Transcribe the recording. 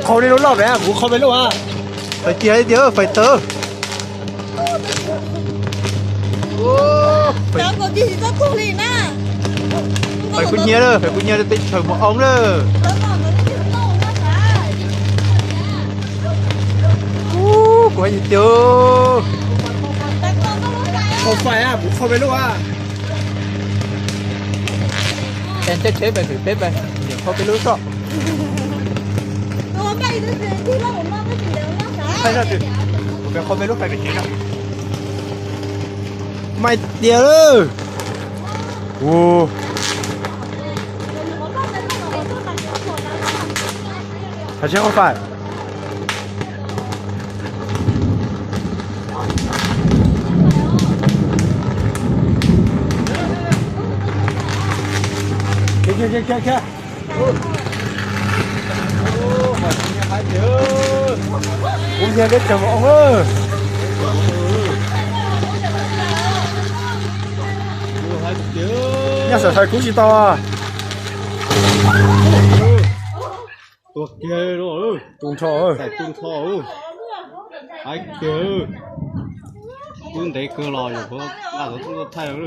Qhau li lub loj pem, kuv qhau pem lub a. Fais tiag tiag, fais tawv. Fais kuv nyiam lawm, fais kuv nyiam lawm, teb chaws mus oo lawm. Kuv hais tiag. Qhau fais a, kuv qhau pem lub a. Tsev pem, peb pem, qhau pem lub soj. Kuv pem qhau pem lub fais pem tsev na. Mas tiag lawm. Ua, hais tsis qhau fais. Kuv nyiam teb chaws mus oo. Nyaj xav xav kuv tsis tau. Tuag kiag, tu nrho, tu nrho. Hais kiag, kub ntev kawg los yog laj tau thaij.